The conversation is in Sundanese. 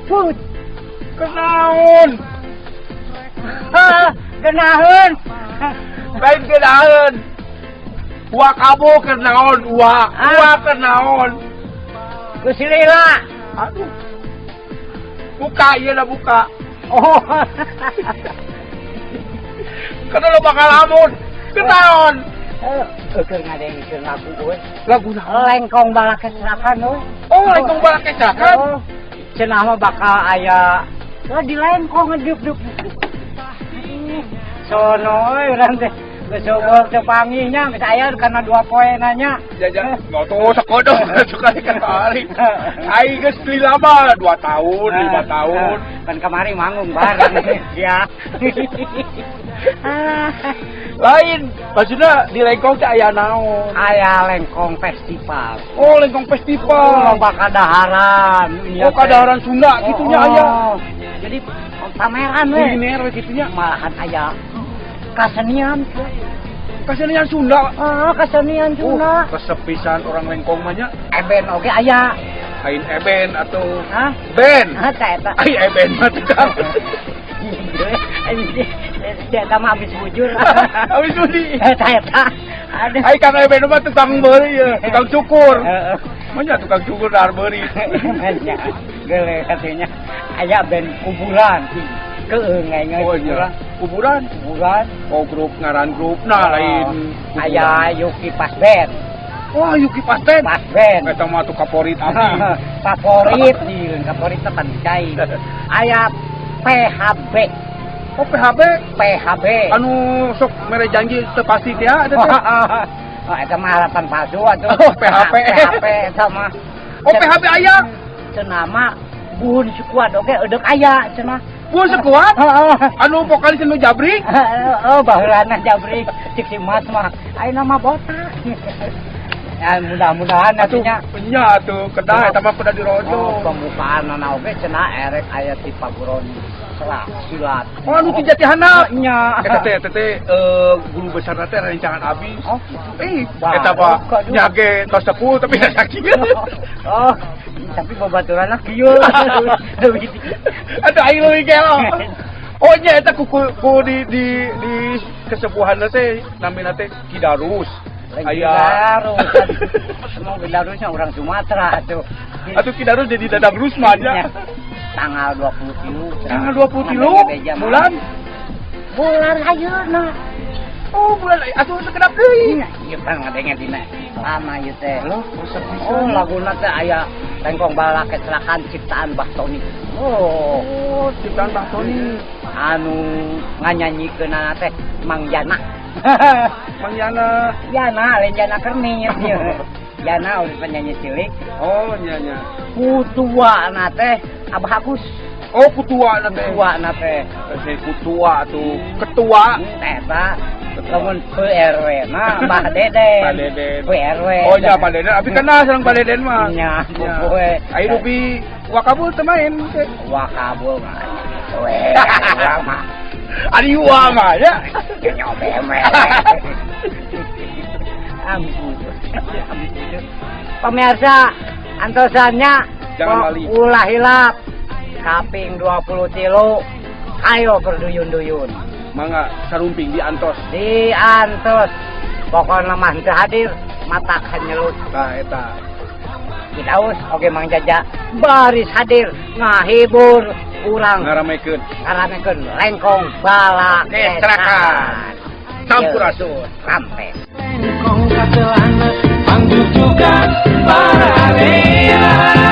Put. Kenaon? Heh, genaheun. Lain genaheun. Wakabo kenaon, wa. Ah. Wa kenaon. Geus lila. Aduh. Buka ieu lah, buka. Oh. Kana lo bakal lamun. Kenaon? Eh, keur ngadengkeun lagu euy. Lagu naon? Lengkong Balakesrakan euy. Oh, Lengkong Balakesrakan. Oh. Cenah mah bakal aya lah di lengkong ngediuk-diuk. Sono euy urang teh. Geus eueuh teu panggihnya, geus aya kana 2 poe nanya. Jajan ngoto sakodo sekali kali. Aing geus lila mah 2 tahun, 5 tahun. Kan kemarin manggung bareng ya. Lain, maksudnya di Lengkong teh aya naon? Aya Lengkong Festival. Oh, Lengkong Festival. Oh, loba kadaharan. Iya, Oh, kadaharan Sunda teh. Gitu nya aya. Oh, jadi pameran we. Kuliner we kitu nya. Malahan aya kasenian. Kasenian Sunda. Ah, kasenian Sunda. Oh, resep pisan orang Lengkong mah nya. Eben oge aya. Lain eben atau Hah? Ben. Hah, tah eta. Ai eben mah tukang. Eta mah habis bujur. Habis budi. Tah eta. Aduh. Ai Kang Eben mah tukang beuri ya, tukang cukur. Heeh. Manya tukang cukur dahar beuri. Nya, geuleuh katanya. Aya band kuburan. Keung aing. Oh iya. Kuburan. Kuburan. Oh, grup, ngaran grup nah lain. Aya Yuki Pas Band. Wah, Yuki Pasten. Pas Band. Eta mah tuh kaporit abdi. Favorit di favorit teh pan cai. Aya PHB. Oh, PHB. PHB. Anu sok mere janji teu pasti teh eta teh. Oh, eta mah harapan palsu atuh. Oh, PHP. PHP eta mah. Oh, PHB aya. Cenah mah Buhun Sekuat oge eudek aya cenah. Buhun Sekuat? Heeh. Anu vokalis nu Jabrik? Oh, baheulana Jabrik cik si Mas mah. Ayeuna mah botak. Ya, mudah-mudahan Atuh nantinya. Nya atuh kedah eta mah kuda dirojo. Oh, pembukaan oge cenah erek aya ti paguron silat. Oh, anu ti Jati Handap. Nya. Eta teh eta teh guru besar teh rencangan abi. Oh, gitu. Eh, Wah, eta mah kok, duh. Nya ge tos sepuh tapi sakit. Oh, tapi babaturanna kieu. Leuwih Aduh, aing leuwih gelo. Oh nya eta ku di kesepuhan teh namina teh Ki Darus. Aya. Darus. Semua Darusnya orang Sumatera tuh. Atuh Ki Darus jadi Dadang Rusman nya. Tanggal 23. Tanggal 23 bulan Bulan ayeuna. Oh, bulan atuh sekedap deui. Iya, pan ngadenge dina lama ieu teh. Loh, resep pisan. Oh, laguna teh aya Lengkong Balakesrakan ciptaan Bah Tony. Oh, Oh, ciptaan Bah Tony. Anu nganyanyikeunana teh Mang Jana. Mang Yana. Jana, lain Jana Kermit. Jana udah penyanyi cilik. Oh, nya nya. Kutuana teh Abah Agus. Oh, kutua na teh. Kutuana teh. Si kutua tuh, ketua. Eta lamun PRW na Bah Deden. Pak Deden. PRW. Oh iya, Pak Deden. Abi kenal sareng Pak Deden mah. Nya, Nya. poe. Ayo Rupi Wakabul teu main teh. Wakabul mah gitu we. Urang mah Ari wa mah ya. Nyobe we. Amis bujur. Amis bujur. Pemirsa, antosannya Jangan lali. Ulah hilap. Kaping 23. Ayo berduyun-duyun. Mangga sarumping di antos. Di antos. Pokoknya mah teu hadir, mata kanyelut. Nah, eta. Kidaus oge Mang Jaja baris hadir ngahibur urang, Ngaramekeun. Ngaramekeun Lengkong Bala Kesrakan. Sampurasun. Rampes. Lengkong kacelana pangjujugan pararea.